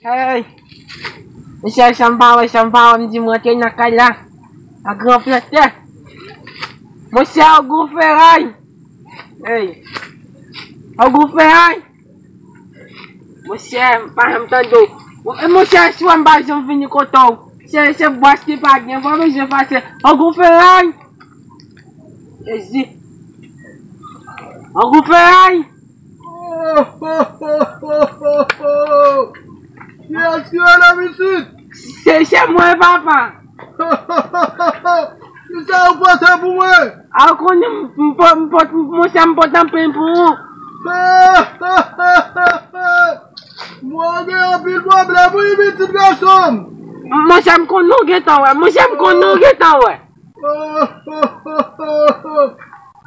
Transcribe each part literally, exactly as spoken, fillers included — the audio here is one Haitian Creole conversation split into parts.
Hey! Mesye, chanm pa wè, chanm pa wè, m di m rantre nan kay la. A gran plantè. Mesye, Ogou Feray! Hey! Ogou Feray! Mesye, m pa janm tande w. E mesye, si w wè m pa janm vini kote w. Se, se bwès ki pa gen, pa bezwen fache. Ogou Feray! Jezi! Ogou Feray! Kiyès ki rele m isit? Se, se mwen, papa. Kisa ou pote pou mwen? A, ou konnen m, m po-, m pot-, monchè, m pote anpil pou ou. Mwen gen anpil pwoblèm, wi, pitit gason m. Monchè, m konnen w gentan wè. Monchè, m konnen w gentan wè.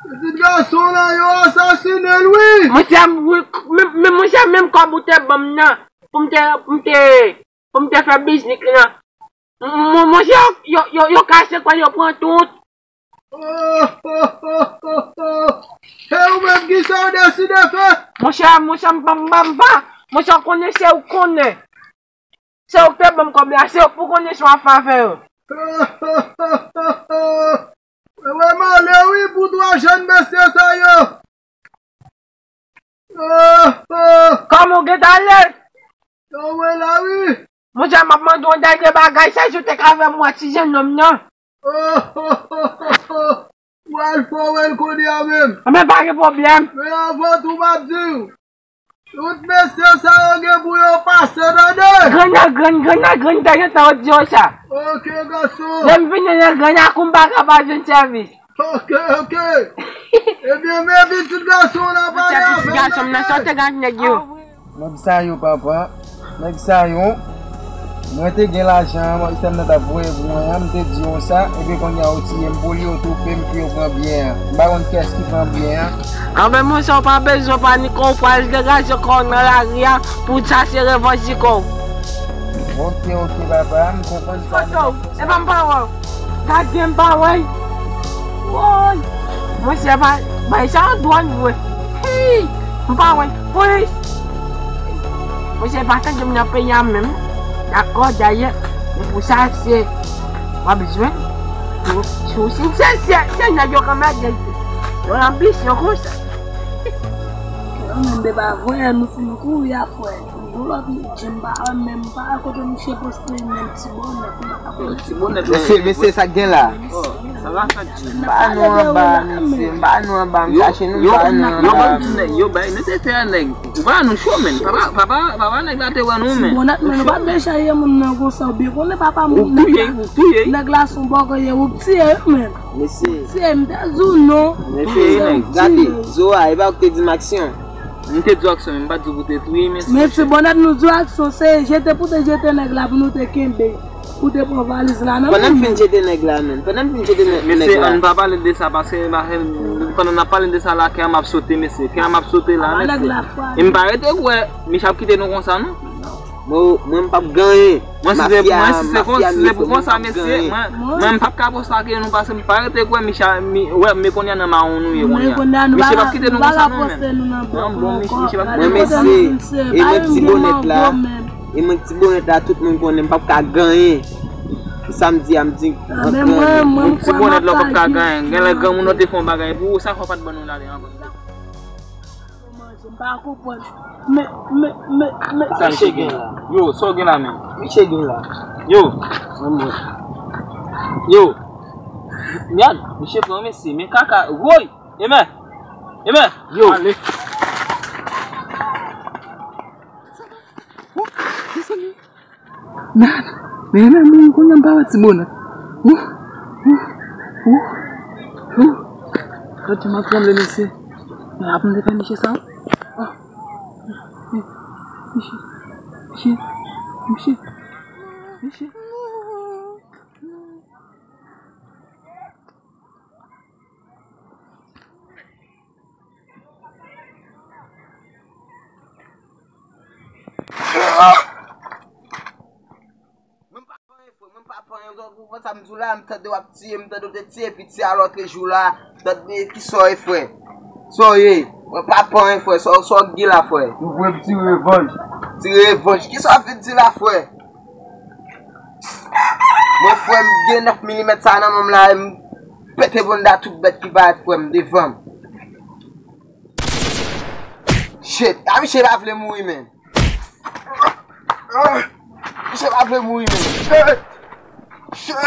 Pitit gason la, yo asasinen l, wi. Monchè, m, wi, men, men, monchè, menm kòb ou te ban m nan, pou m te, pou m te, pou m te fè biznis lan. M, m, monchè, yo, yo, yo, yo kase kò, yo pran tout. E ou menm, kisa w deside fè? Monchè, monchè, m pa, m pa, m pa. Monchè, w konnen se ou konnen. Se ou k te ban m kòb la, se ou pou konnen sa w ap fè avè yo. Mwen male wi pou twa jèn mesye sa yo. Kòman w gentan ale? Yo, mwen la wi. Monchè, m ap mande w yon dènye bagay, sa jou te ka fè m wè ti jennonm nan. Ou al fò wè l kounye a menm. Anben, pa gen pwoblèm. Men anvan tou, m ap di w, tout mesye sa yo gen pou yo pase, tande? Grann nan grann, grann nan grann, ta gentan yo di yo sa. Ok, gason. Lè m vini nan grann nan, kou m pa ka pa jwenn sèvis. Ok, ok. Ebyen, men pitit gason w la pale avè m. Pitit gason m nan, sa w te gen ak nèg yo? Nèg sa yo, papa. Nèg sa yo. Mwen te gen lajan an, sè m nan t ap voye pou mwen an, m te di yo sa, epi kounye a yo tiye m pou li, yo toufe m, epi yo pran byen an. M pa konn kiyès ki pran byen an. Anben, monchè, w pa bezwen panike, w pral degaje kò w nan lari a pou w chache revanj kò w. Ok, ok, papa, m konprann sa. Foto, e pa m pa wè w. Gad gen m pa wè. Woy! Monchè, pa, bay sa yo dwòn vre. Hey! M pa wè. Polis! Monchè, pa tande m nan peyi a menm. Dakò, dayè, men pou sa, se, w ap jwenn. Si w, si w, si w sensè, se nèg yo ka mèt gen yon anbisyon konsa. Yo menm de pa vre, nou fin kouri a frè. Gon lòt nèg, m pa wè menm, m pa wè kote misye poste menm ti bonèt, m pa konn. Ti bonèt la. Mesye, mesye, sa k gen la? Oh, sa va, sa k di? M pa nou anba, mesye, m pa nou anba, m chache nou, m pa nou anba. Yo, yo, yo, yo, bay, nou te fè a nèg. Ou pa nou cho, menn. Papa, papa, papa nèg la te wè nou, menn. Ti bonèt, menn, ou pa dwe chaje moun nan konsa, ou byen konnen papa moun nèg la. Ou touye, ou touye. Nèg la se yon bòkò ye, ou tiye, menn. Mesye. Tiye, m te di w non. Mesye, gade, zo a, e pa ou k te di m aksyon. M te di w aksyon, men m pa t di w pou te touye, mesye. Men ti bonèt nou di w aksyon, se jete pou te jete nèg la pou nou te kenbe. Pou te pran valiz la nan men. Pandan m fin jete nèg la, menn. Pandan m fin jete nè-, nèg la. Mesye, ann pa pale de sa, paske, paske pandan n ap pale de sa la, kè a m ap sote, mesye. Kè a m ap sote la, mesye. E m pa rete kwè Michel ap kite nou konsa, non. Mwen, mwen, m p ap gen anyen. Mwen, si se, mwen, si se kon, si se pou konsa, mesye, mwen, mwen, m p ap ka poste ak nou, paske m pa rete kwè Michel, mi, wè, men kounye a nan mawon nou ye kounye a. Misye p ap kite nou konsa, non, menn. Non, bon, misye, misye p ap kite nou konsa. Mwen, mesye, e mwen ti bonèt la, e mwen ti bonèt la, tout moun konnen m p ap ka gen anyen. Samdi a, m di, antre anyen. Ti bonèt la, w p ap ka gen anyen. Genlè granmoun nan te fè yon bagay pou ou, sa fè w pa t ban nou l ale ankò. Manje, m pa konprann. Men, men, men, men. Sa misye gen la? Yo, sa w gen la menm? Misye gen la. Yo. Yo. Gad, misye pran mesye, men kaka. Woy! Emè! Emè! Yo. Ale. Nan, men, men, men, kounye a m pa wè ti bonèt. Ou, ou, ou, ou. Gad jan m ap tranble, mesye. Men ap m te fè misye sa. Ah. Misye, misye, misye, misye. Mwen pa fè anyen, frè, mwen pa fè anyen, ou konprann sa m di w la, m tande w ap tiye, m tande w te tiye piti a lòt jou la, tande kisa w ye, frè. Sa w ye, mwen pa fè anyen, frè, sa w, sa w gen la, frè. Nou vle m ti revanj. Ti revanj. Kisa w ap vin di la, frè? Mwen, frè m, gen nèf milimèt sa nan men m la, m pete bounda tout bèt ki parèt, frè m, devan m. Shit. A, misye pa vle mouri, men. Misye pa vle mouri, men. Shit.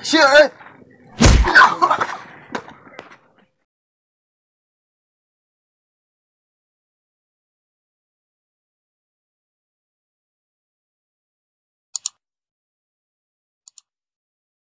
Shit. Shit.